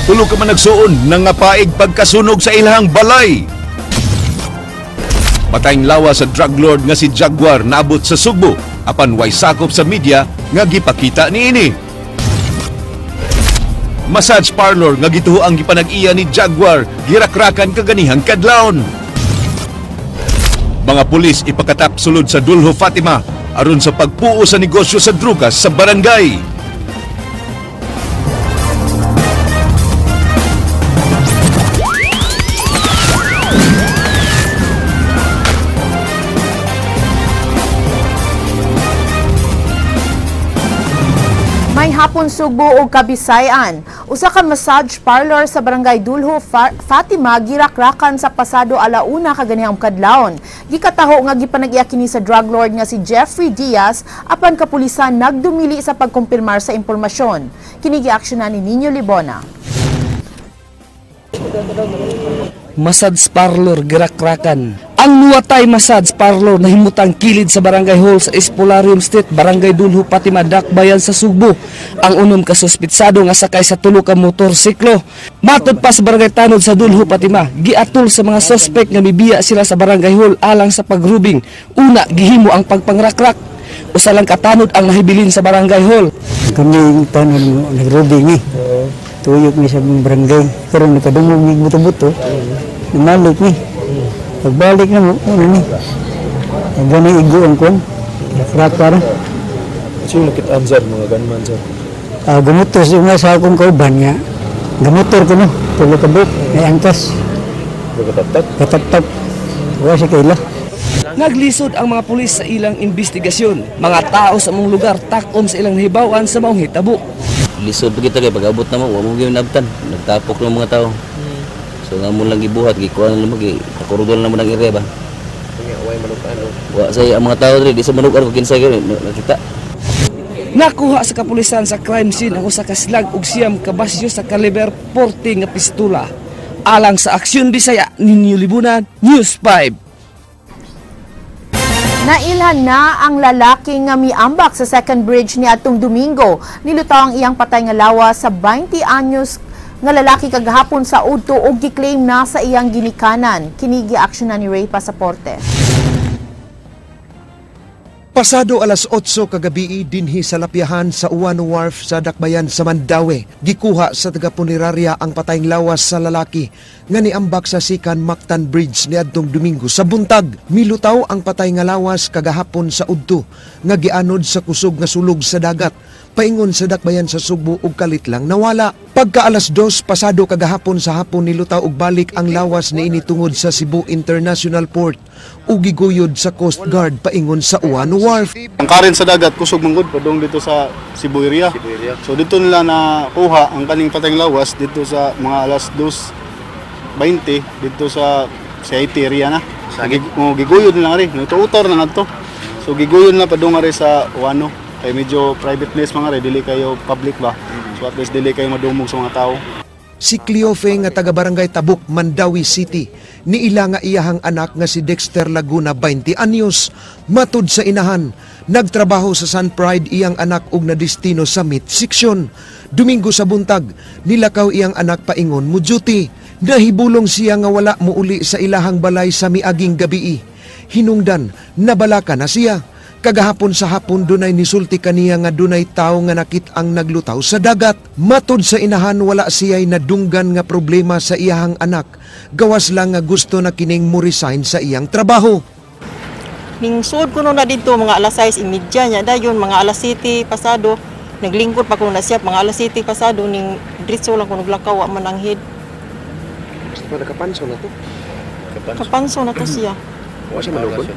Tulo ka man nagsuon nangapaig pagkasunog sa ilahang balay. Patayng lawa sa drug lord nga si Jaguar naabot sa Sugbo apan way sakop sa media nga gipakita niini. Massage parlor nga gituho ang gipanag-iya ni Jaguar girakrakan kaganihang kadlawon. Mga pulis ipakatap sulod sa Dulho Fatima aron sa pagpuo sa negosyo sa drugas sa barangay. May hapon Sugbo og Kabisayan. Usa ka massage parlor sa Barangay Dulho Fatima girakrakan sa pasado alauna kaganihang kadlawon. Gikataho nga gipanag-iya kini sa drug lord nga si Jeffrey Diaz apan kapulisan nagdumili sa pagkumpirmar sa impormasyon. Kini giaksyonan ni Nino Libona. Massage parlor girakrakan. Ang Nuatay Massage Parlor nahimutang kilid sa Barangay Hall sa Espolarium Street, Barangay Dulho, Fatima, Dakbayan sa Sugbo. Ang unom ka suspitsado nga sakay sa tulo ka motorsiklo. Matod pa sa Barangay Tanod sa Dulho, Fatima, giatol sa mga suspect nga mibiya sila sa Barangay Hall alang sa pagrubing. Una, gihimo ang pagpangrakrak. Usa lang katanod ang nahibilin sa Barangay Hall. Kami tanod mo nagrubing ni. Tuyok ni sa barangay. Karon nakadungog ni buto-buto. Namalik ni. Pagbalik na mo, ano ni? Ang ganay igo ang kuwan. Rakrak para. Sino nakitaan sir, mga gunman sir? Gumutos yung nga sa akong kauban nga. Gumutor ko no, tulo ka buok, may angkas. Katap-tap? Katap-tap. Wala siya kaila. Naglisod ang mga pulis sa ilang investigasyon. Mga tao sa mong lugar takom sa ilang nahibaw-an sa maong hitabo. Lisod pa kita kay pag-abot na mo, wa mo gyud nabtan. Nagtapok ng mga tao. So nga mo lang gibuhat, gikuha na lang, gikurudo na mo ng area ba? Wa say ang mga tao diri di sa manukan kung kinsay gyud nakita. Nakuha sa kapulisan sa crime scene ang usa ka slag ug 9 ka basyo sa kaliber 40 nga pistola. Alang sa Aksyon Bisaya, Ninyo Libuna, News 5. Nailhan na ang lalaki nga miambak sa second bridge ni atong Domingo. Nilutaw ang iyang patay nga lawas sa 20 anyos nga lalaki kagahapon sa udto og giklaim na sa iyang ginikanan. Kini giaksyon na ni Ray Pasaporte. Pasado alas 8 kagabi dinhi sa lapyahan sa Uwano Wharf sa Dakbayan sa Mandaue, gikuha sa taga-punerarya ang patayng lawas sa lalaki nga niambak sa Sikan Mactan Bridge niadtong Domingo sa buntag. Milutaw ang patay nga lawas kagahapon sa udto nga gianod sa kusog nga sulog sa dagat paingon sa Dakbayan sa Sugbo ug kalit lang nawala. Pagka alas 2 pasado kagahapon sa hapon nilutaw og balik ang lawas niini tungod sa Cebu International Port ug giguyod sa Coast Guard paingon sa Uwano Wharf. Ang karen sa dagat kusog manggod padung dito sa Cebu area. So dito nila nakuha ang kaning patayng lawas dito sa mga alas 2:20 dito sa CIT area na. Giguyod nila rin, nagtuutor na ngadto. So giguyod na padung ari sa Uwano. Kay medyo private place mga re, dili kayo public ba? So at least dili kayo madumog sa mga tao. Si Cleofe nga taga Barangay Tabuk, Mandaue City, niila nga iyahang anak nga si Dexter Laguna, 20 anyos. Matud sa inahan, nagtrabaho sa Sun Pride iyang anak og nadestino sa meat section. Domingo sa buntag, nilakaw iyang anak paingon mo duty. Nahibulong siya nga wala muuli sa ilahang balay sa miaging gabii. Hinungdan, nabalaka na siya. Kagahapon sa hapon dunay nisulti kaniya nga dunay tawo nga nakit ang naglutaw sa dagat. Matod sa inahan wala siya'y nadunggan nga problema sa iyahang anak. Gawas lang nga gusto na kining mo-resign sa iyang trabaho. Ning suod ko na dito mga alas 6:30 niya dayon mga alas 7 pasado naglingkod pa ko na siya mga alas 7 pasado ning diretso lang ko naglakaw wa man ang head. Basta pa nakapanso na to. Kapanso na to siya. Wa siya malugod.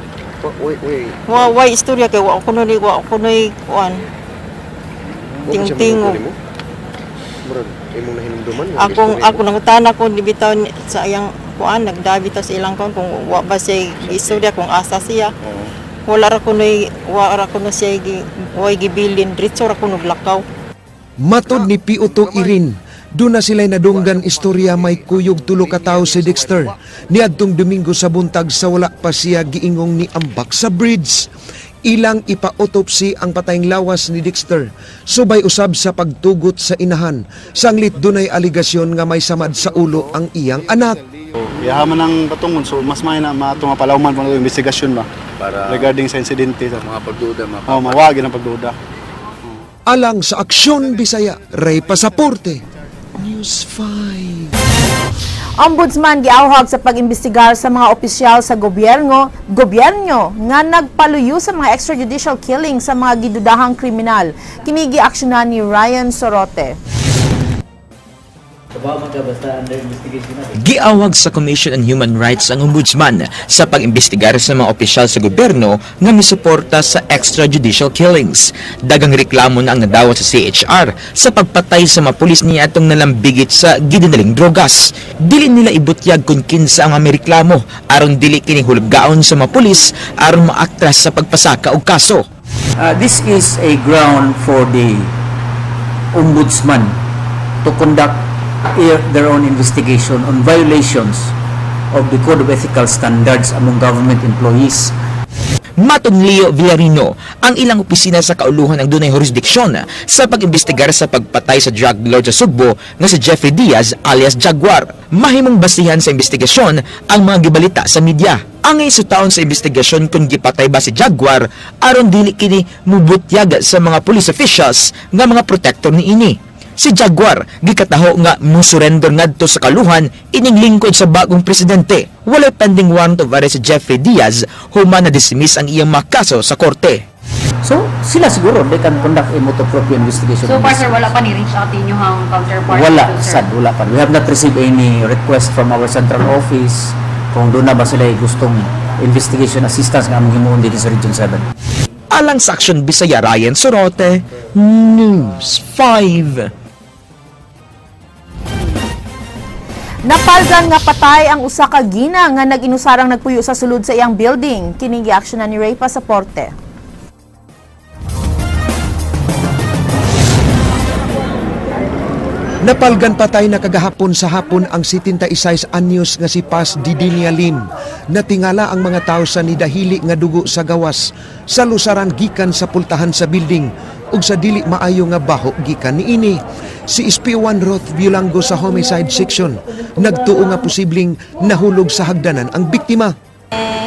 Wa way istorya kay wa ko ni wa ko ni kuan. Ting-tingo. Imong nahinumduman. Akong ako nangutana ko ni bitaw sa iyang kuan nagdabi ta sa ilang kuan kung wa ba siya istorya kung asa siya. Wala ra ko ni wa ra ko na siya way gibilin diretso ra ko naglakaw. Matod ni PO2 Irin, doon na sila'y nadunggan istorya may kuyog tulo ka tawo si Dexter. Niadtong Domingo sa buntag sa wala pa siya giingong ni ambak sa bridge. Ilang ipa-autopsy ang patayng lawas ni Dexter, subay usab sa pagtugot sa inahan, sanglit dunay aligasyon nga may samad sa ulo ang iyang anak. Iyaha man ang patungon, so mas may na matungapalawman pa na investigasyon ba Para regarding sa insidente, sir. Mga pagduda, mga Oh, mawagi ng pagduda. Alang sa Aksyon Bisaya, Ray Pasaporte, News 5. Ombudsman giawhag sa pag-imbestigar sa mga opisyal sa gobyerno nga nagpaluyo sa mga extrajudicial killing sa mga gidudahang kriminal. Kini giaksyonan ni Ryan Sorote. Giawag sa Commission on Human Rights ang Ombudsman sa pag-imbestigar sa mga opisyal sa gobyerno nga misuporta sa extrajudicial killings. Dagang reklamo na ang nadawat sa CHR sa pagpatay sa mga pulis niya atong nalambigit sa gidinaling drogas. Dili nila ibutyag kung kinsa ang mga reklamo aron dili kini hulubgaon sa mga pulis aron maatras sa pagpasaka og kaso. This is a ground for the Ombudsman to conduct their own investigation on violations of the Code of Ethical Standards among government employees. Matod Leo Villarino, ang ilang opisina sa kauluhan ang dunay jurisdiksyon sa pag-imbestigar sa pagpatay sa drug lord sa Sugbo nga si Jeffrey Diaz alias Jaguar. Mahimong basihan sa investigasyon ang mga gibalita sa media. Angay sutaon sa investigasyon kung gipatay ba si Jaguar aron dili kini mubutyag sa mga police officials nga mga protector niini. Si Jaguar gikataho nga musurrender ngadto sa kaluhan ining lingkod sa bagong presidente. Walay pending warrant of arrest si Jeffrey Diaz human na dismiss ang iyang mga kaso sa korte. So, sila siguro, they can conduct a motu proprio investigation. So on far, this. sir, wala pa ni reach out inyo ang counterpart Wala, dito, sir? sad, wala pa. We have not received any request from our central office kung doon na ba sila gustong investigation assistance nga among himuon dito sa Region 7. Alang sa Aksyon Bisaya, Ryan Sorote, News 5. Napalgan nga patay ang usa ka gina nga nag-inusarang nagpuyo sa sulod sa iyang building. Kini giaksyonan ni Ray Pasaporte. Napalgan patay na kagahapon sa hapon ang 76 anyos nga si Paz Didinia Lim. Natingala ang mga tao sa nidahili nga dugo sa gawas sa lusaran gikan sa pultahan sa building ug sa dili maayo nga baho gikan niini. Si SP1 Roth Violango sa homicide section nagtuo nga posibleng nahulog sa hagdanan ang biktima.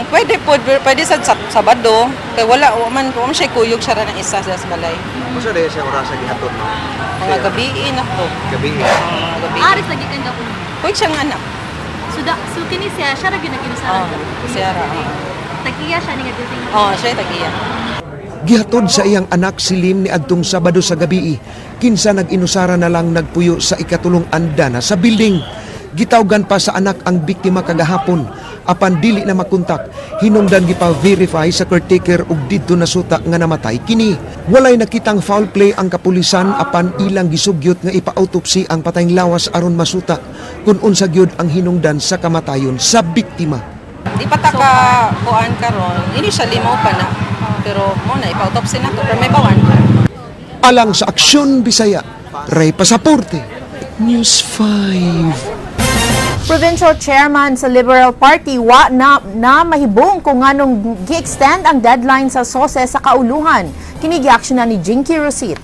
Pwede po, pwede sa Sabado. Kay wala man siya kuyog siya ra ng isa sa balay. Unsa dahil siya orasa gihatod? Mga gabi na to. Gabi. Mga gabi. Aris lagi kang gapon. Kuyog siyang anak. So, so kini siya, siya ra gyud nag-inusaran. Oh, siya ra. Tagiya siya ni nga building. Oh, siya tagiya. Gihatod sa iyang anak si Lim ni adtong Sabado sa gabi, kinsa nag-inusara na lang nagpuyo sa ikatulong andana sa building. Gitawgan pa sa anak ang biktima kagahapon, apan dili na makontak. Hinungdan gipa-verify sa caretaker ug didto nasuta nga namatay kini. Walay nakitang foul play ang kapulisan apan ilang gisugyot nga ipa-autopsy ang patayng lawas aron masuta kung unsa gyud ang hinungdan sa kamatayon sa biktima. Di pa ta ka kuan karon. Initially mo pa na. Pero mo na ipa-autopsy na to pero may bawan. Alang sa Aksyon Bisaya, Ray Pasaporte, News 5. Provincial chairman sa Liberal Party wa na mahibong kung nganong gi-extend ang deadline sa SOSE sa kauluhan. Kini giaksyonan ni Jinky Rosit.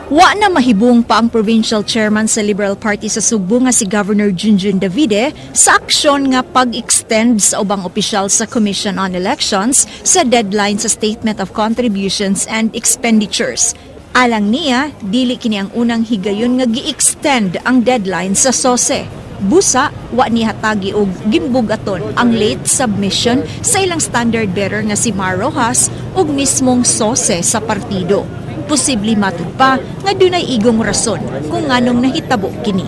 Wa na mahibong pa ang provincial chairman sa Liberal Party sa Sugbo nga si Governor Junjun Davide sa aksyon nga pag-extend sa ubang opisyal sa Commission on Elections sa deadline sa Statement of Contributions and Expenditures. Alang niya, dili kini ang unang higayon nga gi-extend ang deadline sa SOSE. Busa, wa niya hatagi og gimbugaton ang late submission sa ilang standard bearer nga si Mar Rojas ug mismong SOSE sa partido. Posible matud pa nga dunay igong rason kung nganong nahitabo kini.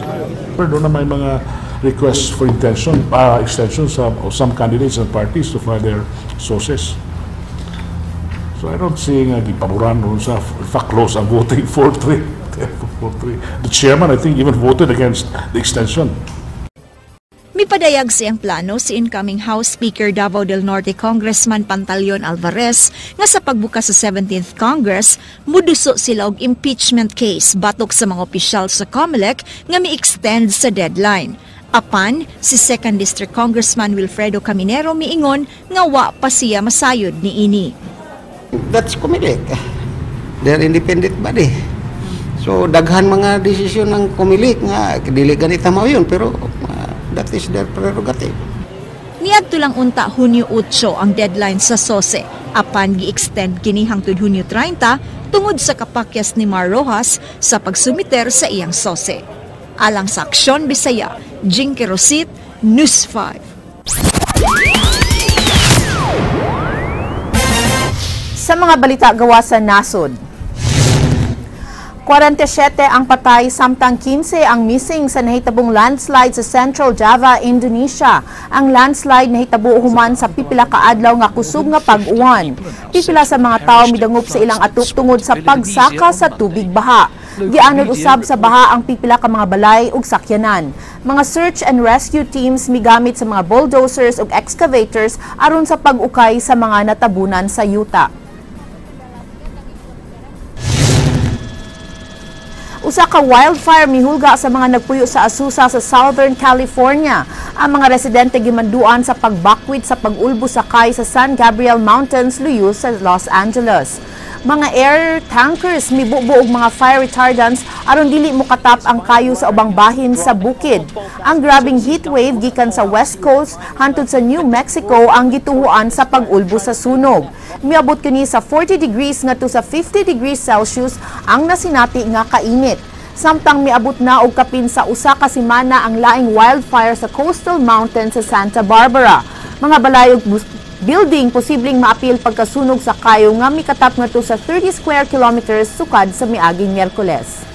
Pero doon na may mga requests for extension sa some candidates and parties to file their sources. So I don't see nga gipaboran doon sa, in fact, close ang voting 4-3. 4-3. The chairman, I think, even voted against the extension. Mipadayag siyang plano si incoming House Speaker Davao del Norte Congressman Pantaleon Alvarez nga sa pagbukas sa 17th Congress, muduso sila og impeachment case batok sa mga opisyal sa COMELEC nga mi-extend sa deadline. Apan, si 2nd District Congressman Wilfredo Caminero miingon nga wa pa siya masayod niini. That's Comelec. They're independent body. So daghan mga desisyon ng Comelec nga dili ganita mao yun, pero that is their prerogative. Niadto lang unta Hunyo 8 ang deadline sa SOCE. Apan gi-extend kini hangtod Hunyo 30 tungod sa kapakyas ni Mar Roxas sa pagsumiter sa iyang SOCE. Alang sa Aksyon Bisaya, Jinky Rosit, News 5. Sa mga balita gawa sa nasod, 47 ang patay samtang 15 ang missing sa nahitabong landslide sa Central Java, Indonesia. Ang landslide nahitabo human sa pipila ka adlaw nga kusog nga pag-uwan. Pipila sa mga tawo midangop sa ilang atop tungod sa pagsaka sa tubig baha. Gianod usab sa baha ang pipila ka mga balay ug sakyanan. Mga search and rescue teams migamit sa mga bulldozers ug excavators aron sa pag-ukay sa mga natabunan sa yuta. Usa ka wildfire mihulga sa mga nagpuyo sa Azusa sa Southern California. Ang mga residente gimanduan sa pagbakwit sa pag-ulbo sakay sa San Gabriel Mountains luyo sa Los Angeles. Mga air tankers mibubo og mga fire retardants aron dili mokatap ang kayo sa ubang bahin sa bukid. Ang grabing heat wave gikan sa West Coast hantod sa New Mexico ang gituhuan sa pag-ulbo sa sunog. Miabot kini sa 40 degrees ngadto sa 50 degrees Celsius ang nasinati nga kainit. Samtang miabot na og kapin sa usa ka semana ang laing wildfire sa coastal mountain sa Santa Barbara. Mga balay ug building posibleng maapil pagkasunog sa kayo nga mikatap ngadto sa 30 square kilometers sukad sa miaging Miyerkules.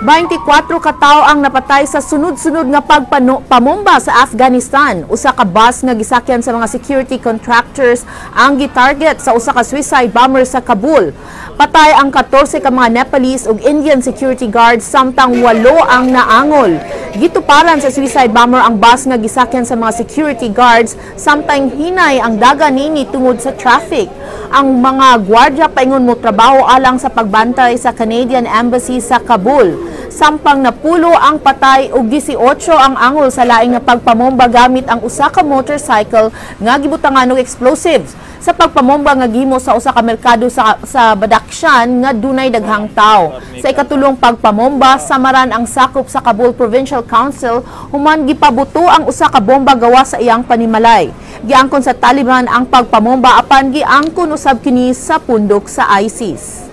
24 ka tawo ang napatay sa sunod-sunod nga pagpamomba sa Afghanistan. Usa ka bus nga gisakyan sa mga security contractors ang gitarget sa usa ka suicide bomber sa Kabul. Patay ang 14 ka mga Nepalese ug Indian security guards samtang 8 ang naangol. Gituparan sa suicide bomber ang bus nga gisakyan sa mga security guards samtang hinay ang dagan nini tungod sa traffic. Ang mga gwardiya paingon mo trabaho alang sa pagbantay sa Canadian Embassy sa Kabul. Sampang napulo ang patay ug 18 ang angol sa laing nga pagpamomba gamit ang usa ka motorcycle nga gibutangan og explosives. Sa pagpamomba nga gihimo sa usa ka merkado sa Badakhshan nga dunay daghang tawo. Sa ikatulong pagpamomba, samaran ang sakop sa Kabul Provincial Council human gipabuto ang usa ka bomba gawa sa iyang panimalay. Giangkon sa Taliban ang pagpamomba apan giangkon usab kini sa pundok sa ISIS.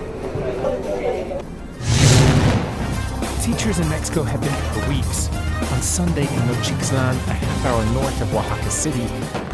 Teachers in Mexico have been for weeks. On Sunday in Nochixtlan, a half hour north of Oaxaca City,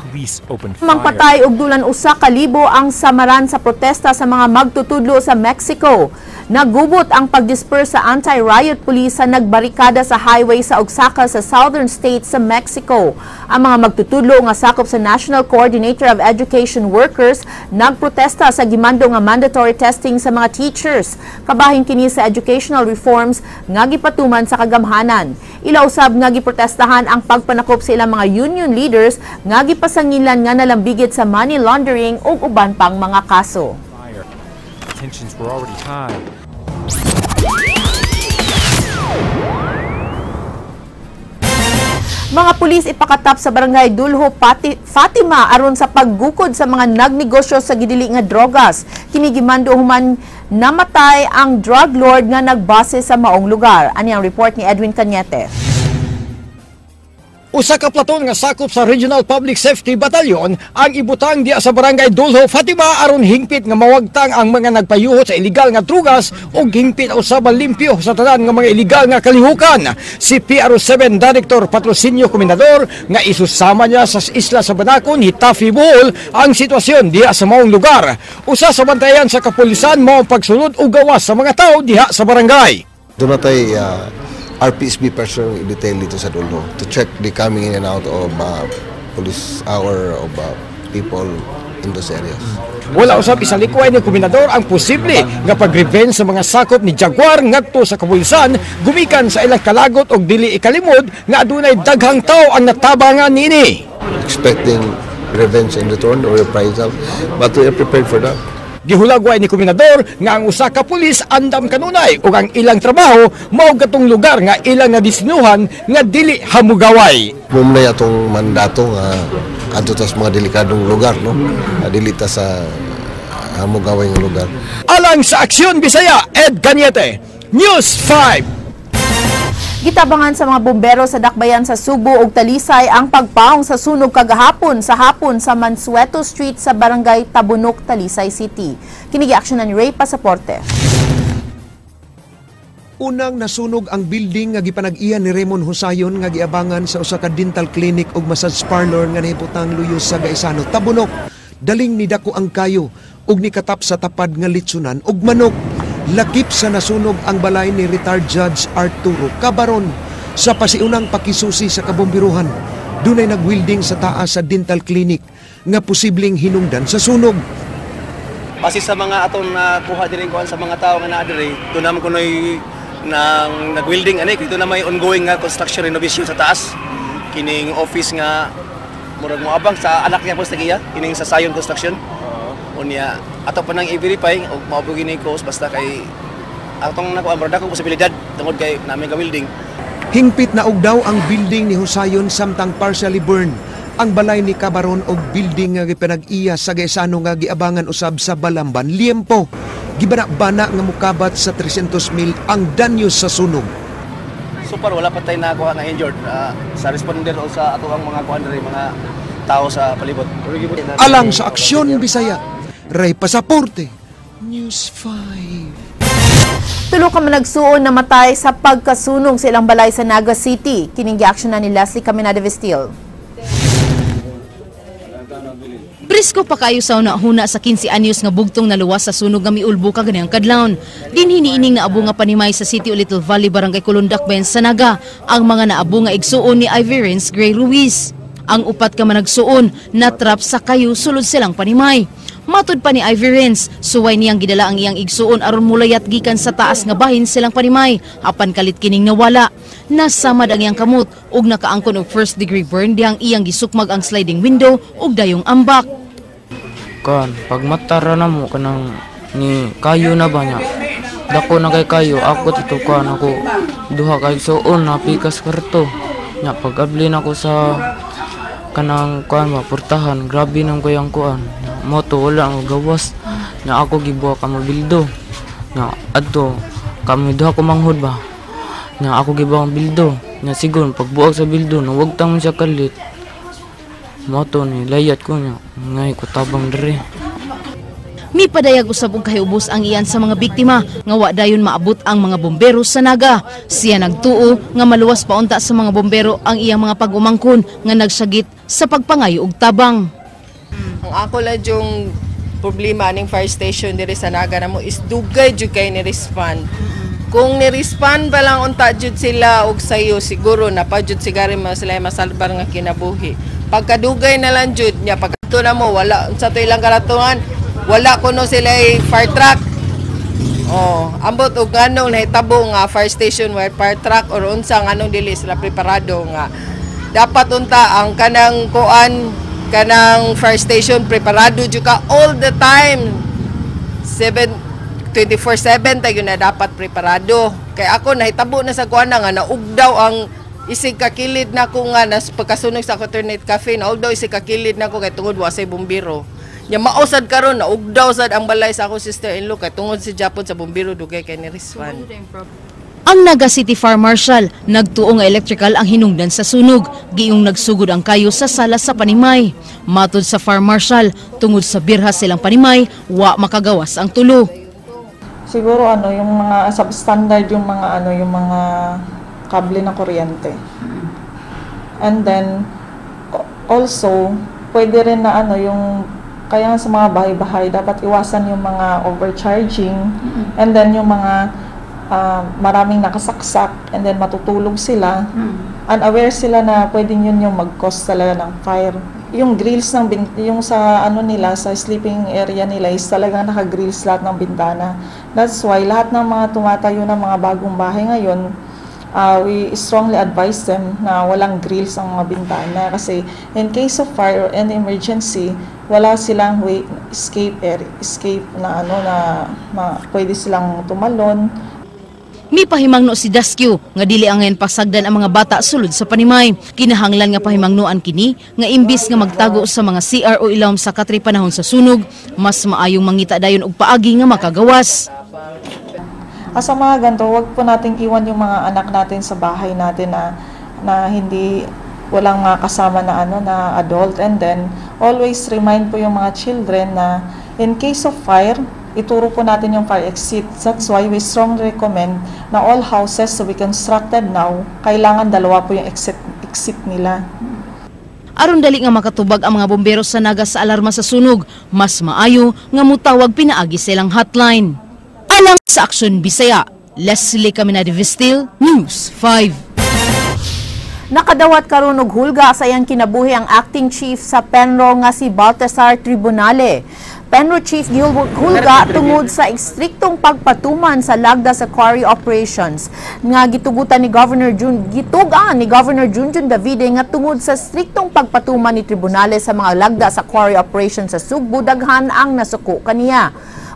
police opened fire. Mangpatay og dulan 1,000 ang samaran sa protesta sa mga magtutudlo sa Mexico. Nagubot ang pagdisperse sa anti-riot police sa nagbarikada sa highway sa Oaxaca sa southern state sa Mexico. Ang mga magtutudlo nga sakop sa National Coordinator of Education Workers nagprotesta sa gimando nga mandatory testing sa mga teachers. Kabahin kini sa educational reforms nga gipatuman sa kagamhanan. Ila usab nga giprotestahan ang pagpanakop sa ilang mga union leaders nga gipasangilan nga nalambigit sa money laundering ug uban pang mga kaso. Tensions were already high. Mga pulis ipakatap sa barangay Dulho Fatima aron sa paggukod sa mga nagnegosyo sa gidili nga drogas. Kini gimando human namatay ang drug lord nga nagbase sa maong lugar. Ani ang report ni Edwin Cañete. Usa ka platon nga sakop sa Regional Public Safety Battalion ang ibutang diya sa barangay Dulho Fatima aron hingpit nga mawagtang ang mga nagpayuhot sa illegal nga drugas ug hingpit usab limpyo sa tanan nga mga illegal nga kalihukan. Si PRO7 Director Patrocinio Comendador nga isusama niya sa isla sa Banacon, Hitafi, Bohol ang sitwasyon diha sa maong lugar. Usa sa bantayan sa kapulisan mao ang pagsunod og gawas sa mga tawo diha sa barangay. Doon natay RPSB person detail dito sa Dulho to check the coming in and out of police hour of people in those areas. Wala usab isalikway ni Komendador ang posible nga pag-revenge sa mga sakop ni Jaguar ngadto sa kapulisan gumikan sa ilang kalagot og dili ikalimod nga adunay daghang tawo ang natabangan niini. Expecting revenge in return or reprisal, but we are prepared for that. Gihulagway ni Kombinador nga ang usa ka pulis andam kanunay ug ang ilang trabaho mao katong lugar nga ilang nadisinuhan nga dili hamugaway. Mao atong mandato nga adto ta sa mga delikadong lugar, no? Dili ta sa hamugaway nga lugar. Alang sa Aksyon Bisaya, Ed Cañete, News 5. Gitabangan sa mga bumbero sa Dakbayan sa Sugbo ug Talisay ang pagpaong sa sunog kagahapon sa hapon sa Mansueto Street sa Barangay Tabunok, Talisay City. Kini giaksyonan ni Ray Pasaporte. Unang nasunog ang building nga gipanag-iya ni Raymond Husayon nga giabangan sa usa ka dental clinic ug massage parlor nga nahibutang luyo sa Gaisano, Tabunok. Daling nidako ang kayo ug nikatap sa tapad nga litsunan ug manok. Lakip sa nasunog ang balay ni retired Judge Arturo Cabaron. Sa pasiunang pakisusi sa kabombiruhan, dunay nagwelding sa taas sa dental clinic nga posibleng hinungdan sa sunog. Base sa mga atong nakuha diri kuan sa mga tao nga naa diri, doon naman kunoy nang nag-welding ani dito na may ongoing nga construction renovation sa taas. Kining office nga murag moabang sa anak niya po sa giya, kining sa Sayon Construction. Unya ato pa nang i-verify og mao po gini cause, basta kay atong nakuha murag dakong posibilidad tungod kay namin ka welding. Hingpit na og daw ang building ni Husayon samtang partially burned ang balay ni Cabaron og building nga gipanag-iya sa Gaisano nga giabangan usab sa Balamban, Liempo. Gibana-bana nga mukabat sa 300 mil ang danyo sa sunog. So far wala pa tayo nakuha nga injured sa responder o sa ato ang mga kuan diri, mga tao sa palibot. Alang sa Aksyon Bisaya, Ray Pasaporte, News 5. Tulo ka managsuon namatay sa pagkasunog sa ilang balay sa Naga City. Kining giaksyonan ni Leslie Caminada Vestil. Presko pa kayo sa una-huna sa 15 anyos nga bugtong naluwas sa sunog nga miulbo kaganihang kadlawon. Dinhi niining naabo nga panimay sa City o Little Valley, Barangay Kulundak, Bayan sa Naga, ang mga naabo nga igsuon ni Iverence Gray Ruiz. Ang upat ka managsuon natrap sa kayo sulod silang panimay. Matud pa ni Iverence, suway niyang gidala ang iyang igsuon aron mulayat gikan sa taas nga bahin silang panimay, apan kalit kining nawala. Nasamad ang iyang kamot ug nakaangkon og first degree burn dihang iyang gisukmag ang sliding window ug dayong ambak. Kan pagmatara na mo kanang ni kayo na ba niya. Dako na kay kayo ako titukan ako duha kay suon na pikas kwarto. Nya pag-abli nako sa kanang kuan ba portahan, grabe nang kayang kuan. Moto wala ang gawas. Nya ako gibuha ka mabildo. Nya adto kami duha ko manghod ba. Nya ako gibuha ang bildo. Nya sigon pagbuak sa bildo nawagtang man siya kalit. Moto ni layat ko niya ngay ko tabang diri. Mipadayag usab og kahiubos ang iyan sa mga biktima nga wa dayon maabot ang mga bombero sa Naga. Siya nagtuo nga maluwas pa unta sa mga bombero ang iyang mga pag-umangkon nga nagsagit sa pagpangayo og tabang. Ang ako lang yung problema ning fire station diri sa Naga namo is dugay jud kay ni respond. Kung ni-respond ba lang unta jud sila og sayo, siguro na pa jud sigari sila masalbar nga kinabuhi. Pagkadugay na lang jud nya pagkato na mo wala sa to ilang karatungan, wala kuno sila fire truck. Oh, ambot og nganong nahitabo nga fire station where fire truck or unsa nganong dili sila preparado nga dapat unta ang kanang kuan kanang fire station preparado jud ka all the time. 7 24/7 tayo na dapat preparado. Kay ako nahitabo na sa kuan na nga naugdaw ang isig kakilid na ko nga nas pagkasunog sa Alternate Cafe, naugdaw isig kakilid na ko kay tungod wa say bumbiro. Nya mao sad karon naugdaw sad ang balay sa ako sister-in-law kay tungod si Japon sa bumbiro dugay kay ni Rizwan. Ang Naga City Fire Marshal nagtuo nga electrical ang hinungdan sa sunog, giung nagsugod ang kayo sa sala sa panimay. Matod sa Fire Marshal, tungod sa birha silang panimay, wa makagawas ang tulo. Siguro ano, yung mga substandard yung mga ano, yung mga kable ng kuryente. And then also pwede rin na ano yung kaya nga sa mga bahay-bahay dapat iwasan yung mga overcharging and then yung mga maraming nakasaksak and then matutulog sila. Unaware sila na pwedeng yun yung mag-cause talaga ng fire. Yung grills yung sa ano nila, sa sleeping area nila is talagang naka-grills lahat ng bintana. That's why lahat ng mga tumatayo ng mga bagong bahay ngayon, We strongly advise them na walang grills ang mga bintana kasi in case of fire or any emergency, wala silang way escape air, escape na ano na pwede silang tumalon. Mipahimangno si Daskew nga dili angayan pasagdan ang mga bata sulod sa panimay. Kinahanglan nga pahimangnoan kini nga imbis nga magtago sa mga CR o ilawom sa katre panahon sa sunog, mas maayong mangita dayon og paagi nga makagawas. Sa mga ganito, wag po nating iwan yung mga anak natin sa bahay natin na na hindi walang mga kasama na ano na adult, and then always remind po yung mga children na in case of fire, ituro po natin yung fire exit. That's why we strongly recommend na all houses to be constructed now, kailangan dalawa po yung exit exit nila. Aron dali nga makatubag ang mga bombero sa Naga sa alarma sa sunog, mas maayo nga mutawag pinaagi sa ilang hotline. Alang sa Aksyon Bisaya, Leslie Caminade Vestil, News 5. Nakadawat karon og hulga sa iyang kinabuhi ang acting chief sa Penro nga si Baltasar Tribunale. Penro Chief gihulga tungod sa estriktong pagpatuman sa lagda sa quarry operations nga gitugutan ni Governor Jun gitug-an ni Governor Junjun Davide nga tungod sa striktong pagpatuman ni Tribunale sa mga lagda sa quarry operations sa Sugbo, daghan ang nasuko kaniya.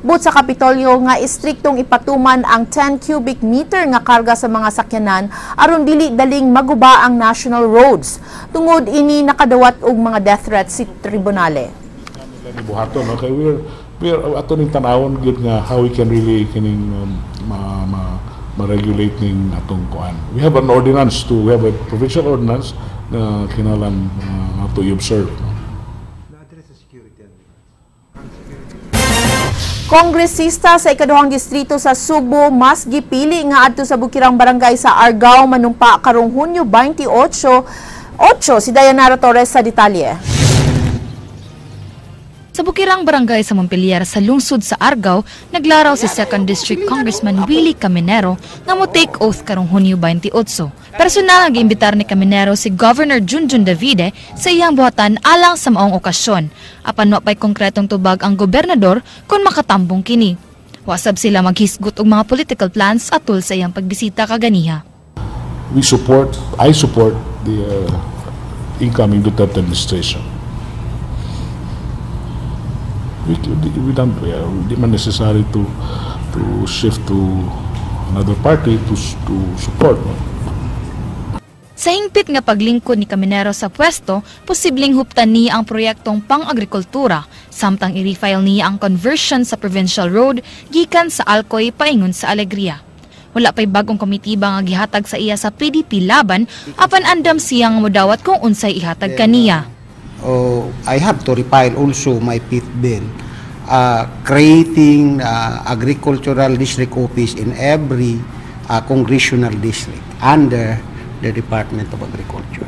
But sa Kapitolyo nga istriktong ipatuman ang 10 cubic meter nga karga sa mga sakyanan aron dili daling maguba ang national roads. Tungod ini, nakadawat og mga death threats si Tribunale. Buhaton, okay, we're ato ning tanawon gyud nga how we can really kining ma, ma, ma-regulate ning atong kuan. We have an ordinance to we have a provincial ordinance na kinahanglan ato i-observe, no? Kongresista sa ikaduhang distrito sa Sugbo mas gipili nga adto sa Bukirang Barangay sa Argao manumpa karong Hunyo 28. 8 si Dayanara Torres sa detalye. Sa Bukirang Barangay sa Montpelier sa lungsod sa Argao, naglaraw si 2nd District Congressman Willie Caminero nga mo take oath karong Hunyo 28. Personal ang giimbitar ni Caminero si Governor Junjun Davide sa iyang buhatan alang sa maong okasyon. Apan wa pay konkretong tubag ang gobernador kung makatambong kini. Wasab sila maghisgot og mga political plans atol sa iyang pagbisita kaganiha. We support, I support the incoming Duterte administration. We don't, di man necessary to shift to another party to support. No? Sa hingpit nga paglingkod ni Caminero sa pwesto, posibleng huptan niya ang proyektong pang-agrikultura, samtang i-refile niya ang conversion sa provincial road gikan sa Alcoy paingon sa Alegria. Wala pa'y bagong komitiba nga gihatag sa iya sa PDP Laban, apan andam siyang modawat kung unsay ihatag kaniya. Oh, I have to refile also my fifth bill, creating agricultural district office in every congressional district under the Department of Agriculture.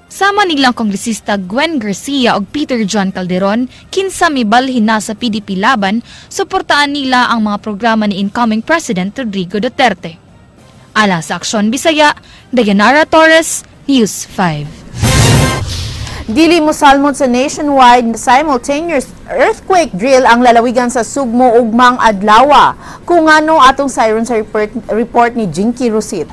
Sama nilang kongresista Gwen Garcia ug Peter John Calderon, kinsa mibalhin na sa PDP Laban, suportaan nila ang mga programa ni incoming President Rodrigo Duterte. Alang sa Aksyon Bisaya, Dayanara Torres, News 5. Dili mosalmot sa nationwide simultaneous earthquake drill ang lalawigan sa Sugbo ugmang adlawa. Kung ano atong siren sa report ni Jinky Rosit.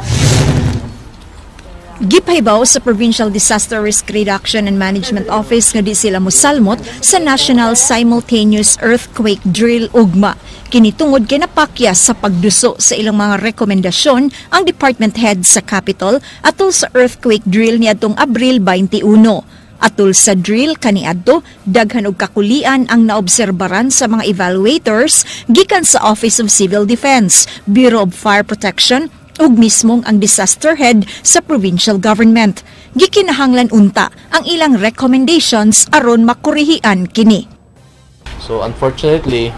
Gipahibaw sa Provincial Disaster Risk Reduction and Management Office nga di sila mosalmot sa National Simultaneous Earthquake Drill ugma. Kini tungod kay napakyas sa pagduso sa ilang mga rekomendasyon ang department head sa Capitol atol sa earthquake drill niadtong Abril 21. Atol sa drill kaniadto, daghan og kakulian ang naobserbaran sa mga evaluators gikan sa Office of Civil Defense, Bureau of Fire Protection ug mismong ang disaster head sa provincial government. Gikinahanglan unta ang ilang recommendations aron makurihian kini. So unfortunately,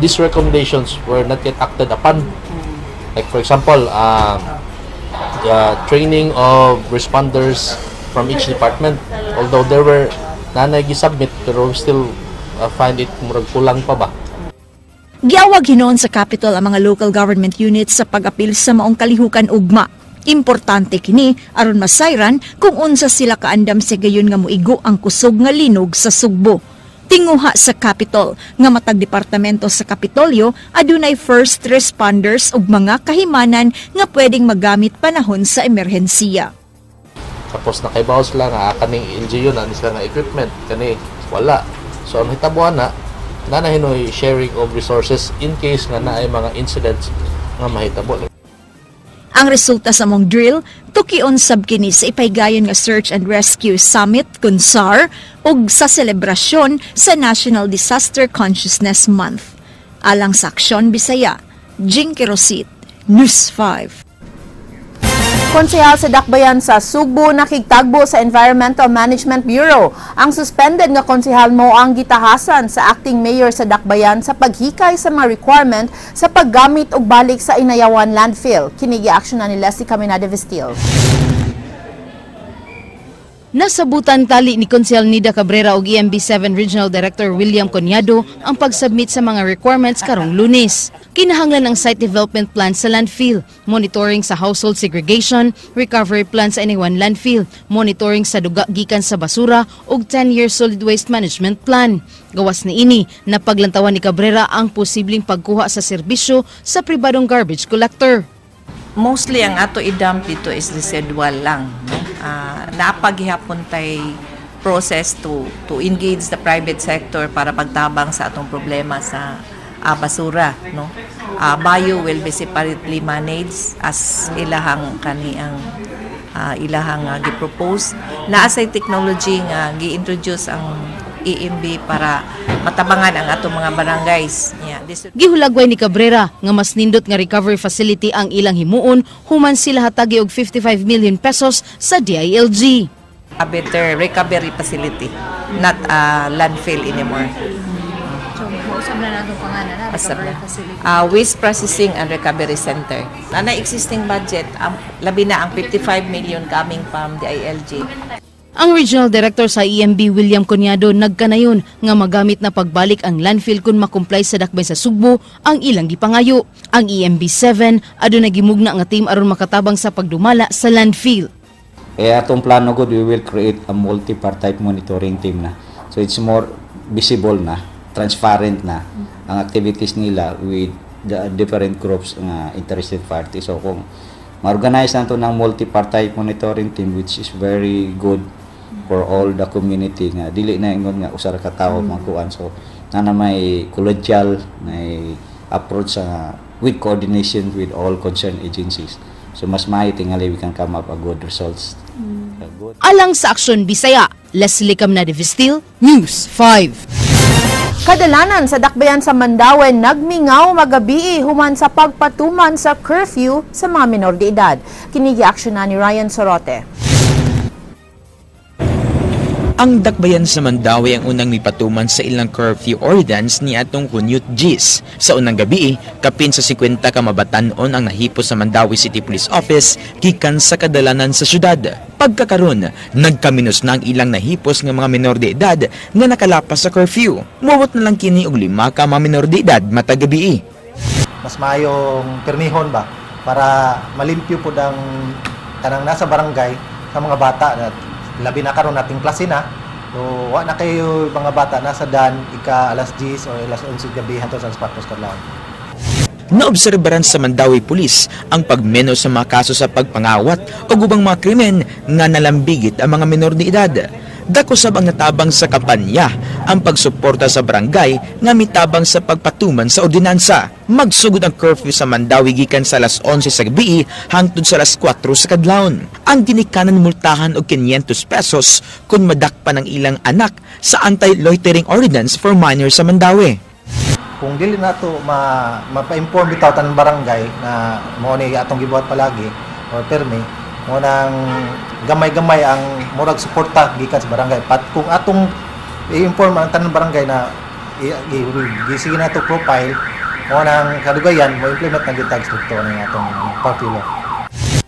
these recommendations were not yet acted upon. Like, for example, the training of responders from each department. Although there were nanay gisubmit, pero we still find it murag kulang pa ba. Giawag hinuon sa Capitol ang mga local government units sa pag-apil sa maong kalihukan ugma. Importante kini aron masayran kung unsa sila kaandam sa gayon nga moigo ang kusog nga linog sa Sugbo. Tinguha sa Capitol nga matag departamento sa Kapitolyo adunay first responders ug mga kahimanan nga pwedeng magamit panahon sa emerhensiya. Tapos nakaibaw sila nga kaning LGU na ni sila nga equipment kani wala. So ang hitabuan na na hinoy sharing of resources in case nga naay mga incidents nga mahitabo. Ang resulta sa mong drill, tukion sab kini sa ipaygayon nga Search and Rescue Summit kun SAR ug sa selebrasyon sa National Disaster Consciousness Month. Alang sa Aksyon Bisaya, Jinky Rosit, News 5. Konsehal sa Dakbayan sa Sugbo nakigtagbo sa Environmental Management Bureau. Ang suspended nga konsehal mo ang gitahasan sa acting mayor sa Dakbayan sa paghikay sa mga requirement sa paggamit og balik sa Inayawan landfill. Kini gi-action na ni Leslie Caminada Vestil. Nasabutan tali ni Konsehal Nida Cabrera ug EMB 7 Regional Director William Cuñado ang pag-submit sa mga requirements karong Lunes. Kinahanglan ang site development plan sa landfill, monitoring sa household segregation, recovery plan sa Inayawan landfill, monitoring sa duga gikan sa basura ug 10-year solid waste management plan. Gawas niini, napaglantawan ni Cabrera ang posibleng pagkuha sa serbisyo sa pribadong garbage collector. Mostly ang ato i-dump dito is residual lang, no? Naa pa gihapon tay process to engage the private sector para pagtabang sa atong problema sa basura, no? Bio will be separately managed as ilahang kani ang ilahang gi-propose. Naa say technology nga gi-introduce ang EMB para matabangan ang atong mga barangays. Yeah, this Gihulagway ni Cabrera nga mas nindot nga recovery facility ang ilang himuon human sila hatagi og 55 million pesos sa DILG. A better recovery facility, not a landfill anymore. So, mausab na nato pangalan na, Usab recovery na. Facility. Waste Processing and Recovery Center. Ana existing budget, ang, labi na ang 55 million coming from DILG. Ang Regional Director sa EMB William Cuñado nagkanayon nga magamit na pagbalik ang landfill kung makomply sa dakbay sa Sugbo ang ilang gipangayo. Ang EMB 7 aduna gimugna nga team aron makatabang sa pagdumala sa landfill. Eh, atong plano gud, we will create a multi-partite monitoring team na. So it's more visible na, transparent na ang activities nila with the different groups nga interested parties. So kung ma-organize nato ng multi-partite monitoring team, which is very good for all the community nga dili na ingon nga usa ra ka tawo magkuan, so na may collegial may approach sa with coordination with all concerned agencies, so mas maayo tingali we can come up a good results. A good Alang sa Aksyon Bisaya, Leslie Camnade Vestil, News 5. Kadalanan sa dakbayan sa Mandaue nagmingaw magabii human sa pagpatuman sa curfew sa mga minor de edad. Kini gi-action na ni Ryan Sorote. Ang dakbayan sa Mandaue ang unang mipatuman sa ilang curfew ordinance ni atong Hunyo 10. Sa unang gabi, kapin sa 50 ka mabatan-on ang nahipos sa Mandaue City Police Office gikan sa kadalanan sa syudad. Pagkakaron, nagkaminos na ang ilang nahipos nga mga menor de edad nga nakalapas sa curfew. Muabot na lang kini og 5 ka mga menor de edad matag gabi. Mas maayong permihon ba para malimpyo pud ang kanang nasa barangay sa mga bata na labi na karon nating klase na, so wa na kayo mga bata nasa dan ika alas 10 o alas 11 gabi hantod sa alas 4 kadlawon. Naobserbaran sa Mandaue Police ang pagmeno sa mga kaso sa pagpangawat o ubang mga krimen nga nalambigit ang mga menor de edad. Dako sab ang natabang sa kampanya ang pagsuporta sa barangay nga mitabang sa pagpatuman sa ordinansa. Magsugod ang curfew sa Mandaue gikan sa alas 11 sa gabi hangtod sa alas 4 sa kadlawon. Ang ginikanan multahan og 500 pesos kung madakpan ang ilang anak sa anti-loitering ordinance for minors sa Mandaue. Kung dili nato ma mapa-inform bitaw tanan barangay na mao ni atong gibuhat palagi or permi mo nang gamay-gamay ang murag suporta gikan sa barangay, pat kung atong i-inform ang tanan barangay na gisige nato profile mo nang kadugayan mo implement na gyud tag strikto ning atong curfew law.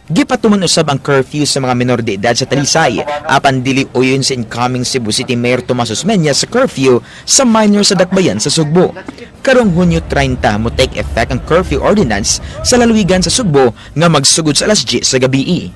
Gipatuman usab ang curfew sa mga menor de edad sa Talisay, apan dili uyon sa incoming Cebu City Mayor Tomas Osmeña sa curfew sa minor sa dakbayan sa Sugbo. Karong Hunyo 30 mo take effect ang curfew ordinance sa lalawigan sa Sugbo nga magsugod sa alas 10 sa gabi.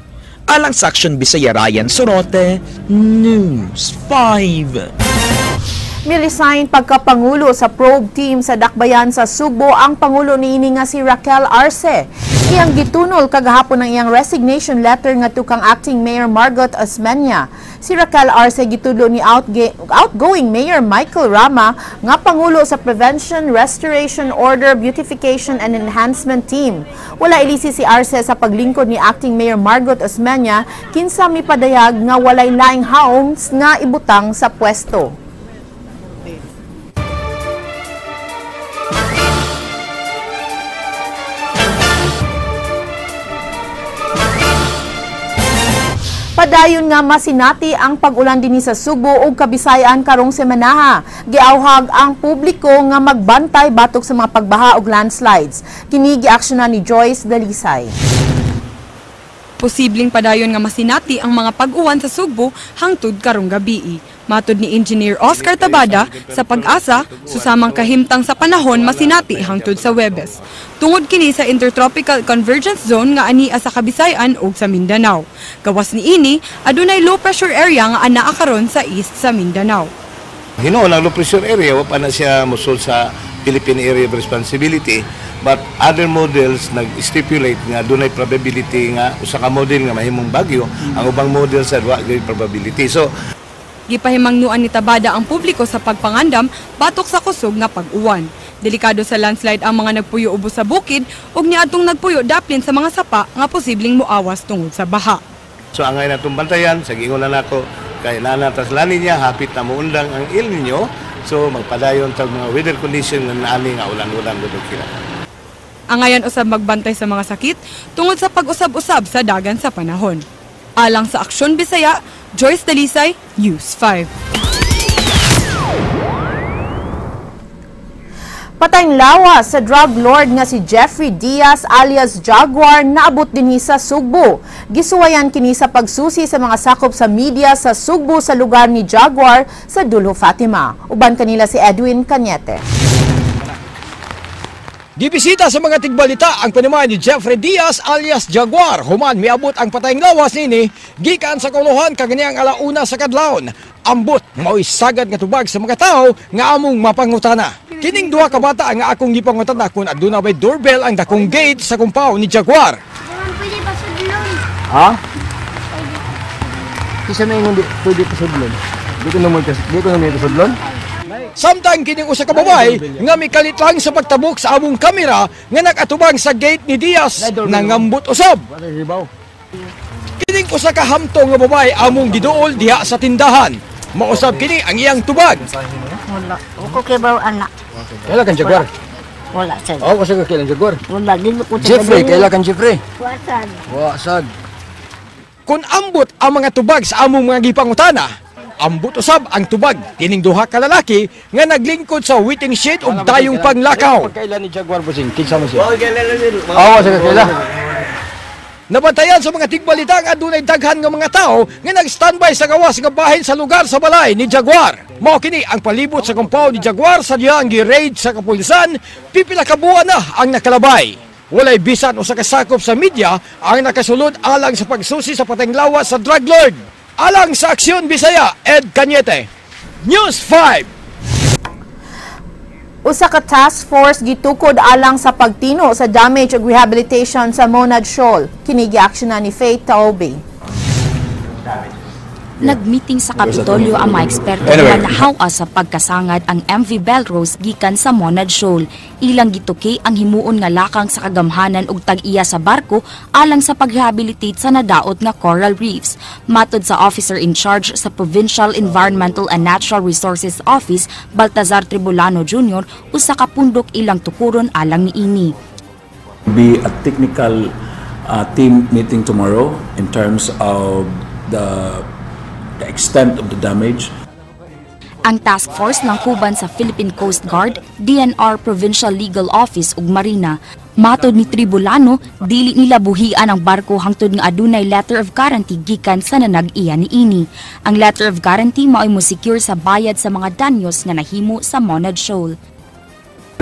Alang sa Aksyon Bisaya, Ryan Sorote, News 5. Mi-resign pagkapangulo sa probe team sa Dakbayan sa Sugbo ang pangulo niini nga si Raquel Arce. Iyang gitunol kagahapon ang iyang resignation letter ngadto kang acting Mayor Margot Osmeña. Si Raquel Arce gitudlo ni outgoing Mayor Michael Rama nga pangulo sa Prevention, Restoration, Order, Beautification and Enhancement Team. Wala ilisi si Arce sa paglingkod ni acting Mayor Margot Osmeña, kinsa mipadayag nga walay laing haoms nga ibutang sa pwesto. Padayon nga masinati ang pag-ulan dinhi sa Sugbo ug Kabisayan karong semanaha. Giawhag ang publiko nga magbantay batok sa mga pagbaha ug landslides. Kini giaksyonan ni Joyce Dalisay. Posibleng padayon nga masinati ang mga pag-uwan sa Sugbo hangtod karong gabii. Matod ni Engineer Oscar Tabada, sa Pag-asa, susamang kahimtang sa panahon masinati hangtod sa Webes. Tungod kini sa Intertropical Convergence Zone nga ania sa Kabisayan ug sa Mindanao. Gawas niini, adunay low pressure area nga anaa karon sa east sa Mindanao. Hinuon ang low pressure area wa pa na siya mosul sa Philippine Area of Responsibility, but other models nag-stipulate nga dunay probability nga usa ka model nga mahimong bagyo, ang ubang model sa wa gyud probability. So gipahimangnuan ni Tabada ang publiko sa pagpangandam batok sa kusog nga pag-uwan. Delikado sa landslide ang mga nagpuyo ubos sa bukid ug niadtong nagpuyo daplin sa mga sapa nga posibleng moawas tungod sa baha. So angay natong bantayan sa giingon na nako kay nana tas lani niya hapit na moundang ang El Niño, so magpadayon tag mga weather condition nga naani nga ulan-ulan gud kila. Angayan usab magbantay sa mga sakit tungod sa pag-usab-usab sa dagan sa panahon. Alang sa Aksyon Bisaya, Joyce Dalisay, News 5. Patayng lawas sa drug lord nga si Jeffrey Diaz alias Jaguar naabot dinhi sa Sugbo. Gisuwayan kini sa pagsusi sa mga sakop sa media sa Sugbo sa lugar ni Jaguar sa Dulho Fatima. Uban kanila si Edwin Cañete. Gibisita sa mga tigbalita ang panimay ni Jeffrey Diaz alias Jaguar. Human miabot ang patayng lawas nini gikan sa kuluhan kaganiyang 1:00 sa kadlawon. Ambot mao'y sagad nga tubag sa mga tawo nga among mapangutana. Kining duha ka bata nga akong gipangutana kung aduna bay doorbell ang dakong gate sa compound ni Jaguar. Pwede pa sudlon. Ha? Kisa na ingon di pwede pa sudlon. Di ko naman sudlon. Samtang kining usa ka babae nga mikalit lang sa pagtabok sa among kamera nga nakatubang sa gate ni Diaz nangambot usab. Kining usa ka hamtong nga babae among giduol diha sa tindahan. Mausab kini ang iyang tubag. Wala. Ko kay baw anak. Kaila kan Jaguar? Wala sad. Oh, usa ka kailan Jaguar? Wala dili ko. Jeffrey, kaila kan Jeffrey? Wa sad. Wa sad. Kun ambot ang mga tubag sa among mga gipangutana, ambot usab ang tubag kining duha ka lalaki nga naglingkod sa waiting shed ug dayong panglakaw. Pagkaila ni Jaguar bossing, kinsa man siya? Oh, kaila Oh, sa kaila. Nabantayan sa mga tigbalita nga adunay daghan nga mga tao nga nag-standby sa gawas nga bahin sa lugar sa balay ni Jaguar. Mao kini ang palibot sa compound ni Jaguar sa diyang gi-raid sa kapulisan, pipila ka buwan na ang nakalabay. Walay bisan usa ka sakop sa media ang nakasulod alang sa pagsusi sa patayng lawas sa drug lord. Alang sa Aksyon Bisaya, Ed Cañete, News 5. Usa ka task force gitukod alang sa pagtino sa damage ug rehabilitation sa Monad Shoal. Kini giaksyonan ni Faith Taobe. Nagmeeting sa Kapitolyo ang mga eksperto nga nahawa sa pagkasangad ang MV Belrose gikan sa Monad Shoal. Ilang gituki ang himuon nga lakang sa kagamhanan ug tag-iya sa barko alang sa pagrehabilitate sa nadaot nga coral reefs. Matod sa officer in charge sa Provincial Environmental and Natural Resources Office, Baltazar Tribulano Jr., usa ka pundok ilang tukuron alang niini. Be a technical team meeting tomorrow in terms of the extent of the damage. Ang task force ng kuban sa Philippine Coast Guard, DNR Provincial Legal Office ug Marina. Matod ni Tribulano, dili nila buhian ang barko hangtod nga adunay letter of guarantee gikan sa nanag-iya niini. Ang letter of guarantee mao'y mo-secure sa bayad sa mga danyos nga nahimo sa Monad Shoal.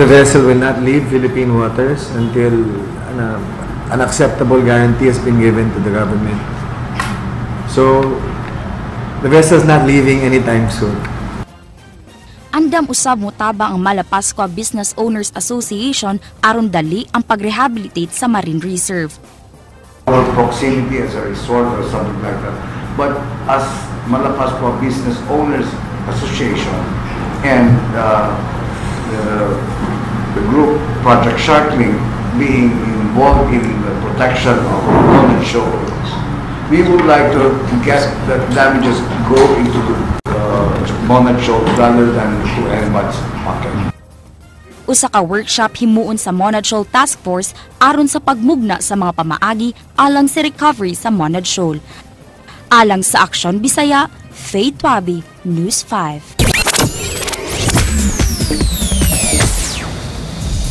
The vessel will not leave Philippine waters until an acceptable guarantee has been given to the government. So, the vessel is not leaving anytime soon. Andam usab motabang ang Malapascua Business Owners Association aron dali ang pagrehabilitate sa Marine Reserve. Our proximity as a resort or something like that. But as Malapascua Business Owners Association and the group Project Sharkling being involved in the protection of Monad Shoal, we would like to get the damages go into the Monad Shoal rather than to anybody's pocket. Usa ka workshop himuon sa Monad Shoal Task Force aron sa pagmugna sa mga pamaagi alang sa recovery sa Monad Shoal. Alang sa Aksyon Bisaya, Faith Wabi, News 5.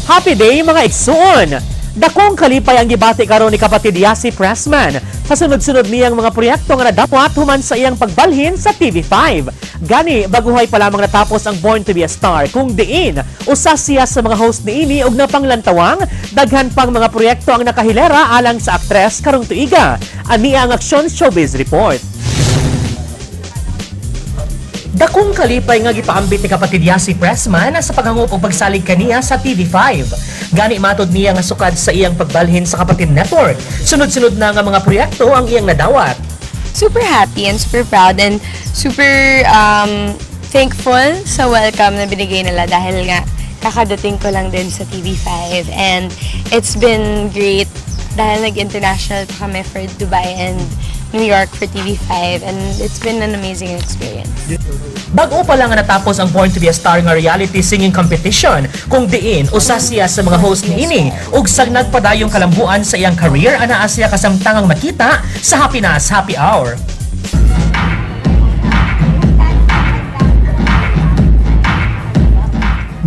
Happy day mga igsuon! Dakong kalipay ang gibati karon ni kapatid Yasi Pressman sa sunod-sunod niyang mga proyekto nga nadapot human sa iyang pagbalhin sa TV5. Gani, baguhay pa lamang natapos ang Born to be a Star kung diin usa siya sa mga host niini og napanglantawang daghan pang mga proyekto ang nakahilera alang sa aktres karong tuiga. Ani ang Aksyon Showbiz Report. Dakong kalipay nga gipaambit ni kapatid Yasi Pressman sa paghangop og pagsalig kaniya sa TV5. Gani matod niya nga sukad sa iyang pagbalhin sa Kapatid Network. Sunod-sunod na nga mga proyekto ang iyang nadawat. Super happy and super proud and super thankful sa welcome na binigay nila dahil nga kakadating ko lang din sa TV5 and it's been great dahil nag-international pa kami for Dubai and New York for TV5 and it's been an amazing experience. Bag-o pa lang nga natapos ang Born to be a Star nga reality singing competition kung diin usa siya sa mga host niini ug sa nagpadayong kalambuan sa iyang career anaa siya kasamtangang makita sa Happiness Happy Hour.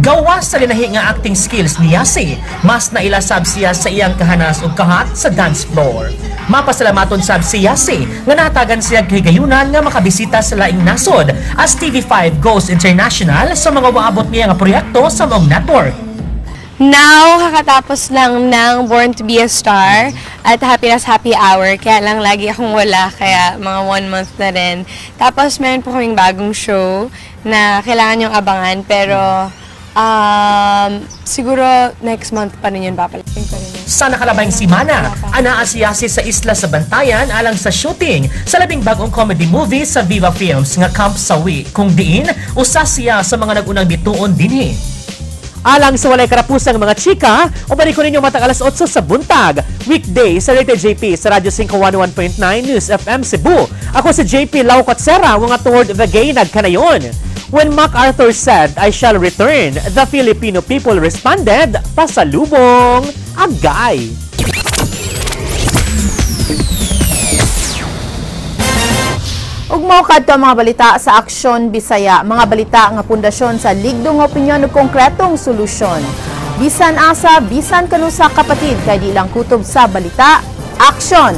Gawas sa linahi nga acting skills ni Yasi, mas nailasab siya sa iyang kahanas ug kahat sa dance floor. Mapasalamaton sab si Yasi nga nahatagan siya kahigayunan nga makabisita sa laing nasod as TV5 goes international sa mga waabot niya nga proyekto sa maong network. Now, kakatapos lang ng Born to be a Star at Happiness Happy Hour. Kaya lang lagi akong wala, kaya mga 1 month na rin. Tapos meron po kaming bagong show na kailangan yung abangan, pero siguro next month pa rin yun papalating pa rin yun. Sa nakalabayng simana, anaa si Yasi sa isla sa Bantayan alang sa shooting sa labing bagong comedy movie sa Viva Films nga Camp Sawi, kung diin usa siya sa mga nagunang bituon dinhi. Alang sa walay karapusang mga chika, ubalik ko ninyo matag alas 8 sa buntag, weekday sa Rated JP sa Radyo 5 101.9 News FM Cebu. Ako si JP Lau Katsera, nga toward the gay nagkanayon. When MacArthur said, "I shall return," the Filipino people responded, "Pasalubong, agay!" Ug mao kadto ang mga balita sa Aksyon Bisaya, mga balita nga pundasyon sa ligdong opinyon ug konkretong solusyon. Bisan asa, bisan kanusa kapatid, kay di lang kutob sa balita, aksyon!